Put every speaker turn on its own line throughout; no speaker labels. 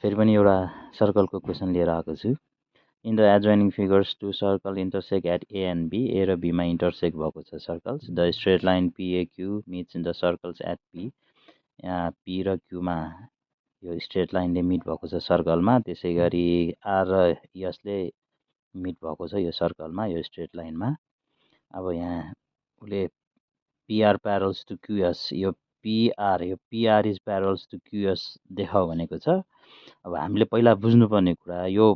फेरि पनि एउटा सर्कलको क्वेसन लिएर आएको छु। In the adjoining figures two circles intersect at A and B, A र बीमा इन्टरसेक्ट भएको छ circles. The straight line PQ meets in the circles at P. P र क्यूमा यो स्ट्रेट लाइनले मिट भएको छ सर्कलमा। त्यसै गरी आर र यसले मिट भएको छ यो सर्कलमा, यो स्ट्रेट लाइनमा। अब यहाँ उसले पिआर प्यारल्स टु क्युएस, यो पिआर इज प्यारल्स टु क्युएस देखाऊ भनेको छ। अब हामीले पहिला बुझ्नुपर्ने कुरा, यो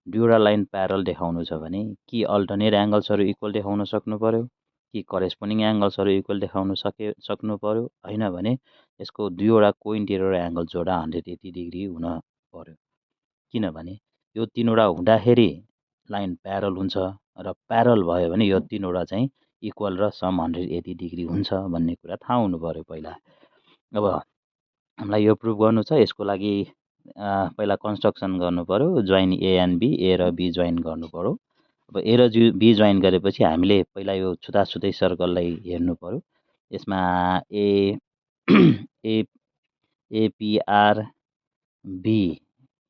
दुईवटा लाइन प्यारल देखाउनु छ भने कि अल्टरनेट एङ्गल्सहरू इक्वल देखाउन सक्नु पर्यो, कि करेस्पोन्डिङ एङ्गल्सहरू इक्वल देखाउन सक्नु पर्यो, होइन भने यसको दुईवटा कोइन्टेरियर एङ्गल जोडा 180 डिग्री हुन पर्यो। किनभने यो तिनवटा हुँदाखेरि लाइन प्यारल हुन्छ र प्यारल भयो भने यो तिनवटा चाहिँ इक्वल र सम 180 डिग्री हुन्छ भन्ने कुरा थाहा हुनु पर्यो पहिला। अब हामीलाई यो प्रुभ गर्नु छ, यसको लागि पहिला कन्स्ट्रक्सन गर्नु पर्यो। Join A and B, A र बी जोइन गर्नु पर्यो। अब ए र बी जोइन गरेपछि हामीले पहिला यो छुताछुतै सर्कललाई हेर्नु पर्यो। यसमा एपिआर बी,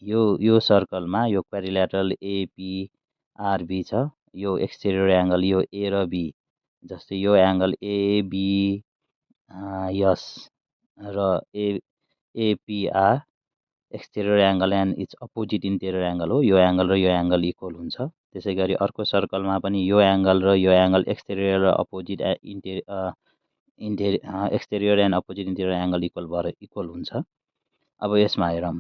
यो सर्कलमा यो क्वाड्रिल्याटरल एपिआरबी छ। यो एक्सटेरियर एङ्गल यो ए र बी, जस्तै यो एङ्गल एबी यस र APR exterior angle and its opposite interior angle हो। यो एङ्गल र यो एङ्गल इक्वल हुन्छ। त्यसै गरी अर्को सर्कलमा पनि यो एङ्गल र यो एङ्गल एक्सटेरियर र opposite exterior and opposite interior angle equal भएर इक्वल हुन्छ। अब यसमा हेरौँ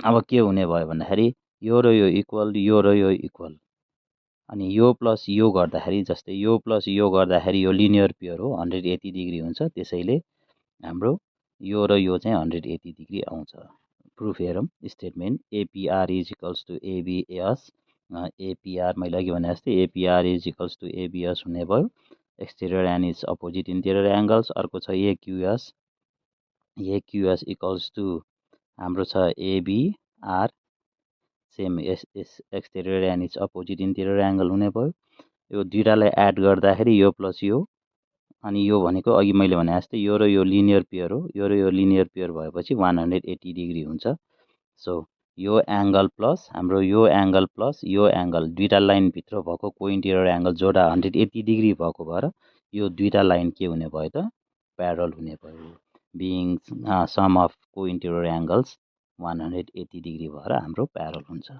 अब के हुने भयो भन्दाखेरि यो र यो इक्वल, यो र यो इक्वल, अनि यो प्लस यो गर्दाखेरि, जस्तै यो प्लस यो गर्दाखेरि यो लिनियर पेयर हो, 180 डिग्री हुन्छ। त्यसैले हाम्रो यो र यो चाहिँ 180 डिग्री आउँछ। प्रुफ हेरौँ। Statement APR is equals to ABS. APR मैले अघि भने जस्तै APR is equals to ABS हुने भयो। Exterior and is opposite interior angles. अर्को छ एक्युएस। एक्युएस इक्वल्स टु हाम्रो छ ABR, same exterior and is opposite interior angle हुने भयो। यो दुइटालाई एड गर्दाखेरि यो प्लस यो, अनि यो भनेको अघि मैले भने जस्तै यो र यो लिनियर पेयर हो। यो र यो लिनियर पेयर भएपछि 180 डिग्री हुन्छ। सो यो एङ्गल प्लस हाम्रो यो एङ्गल प्लस यो एङ्गल, दुईवटा लाइनभित्र भएको कोइन्टेरियर एङ्गल जोडा 180 डिग्री भएको भएर यो दुईवटा लाइन के हुने भयो त, प्यारल हुने भयो। Being sum of co-interior angles 180 degree भएर हाम्रो प्यारल हुन्छ।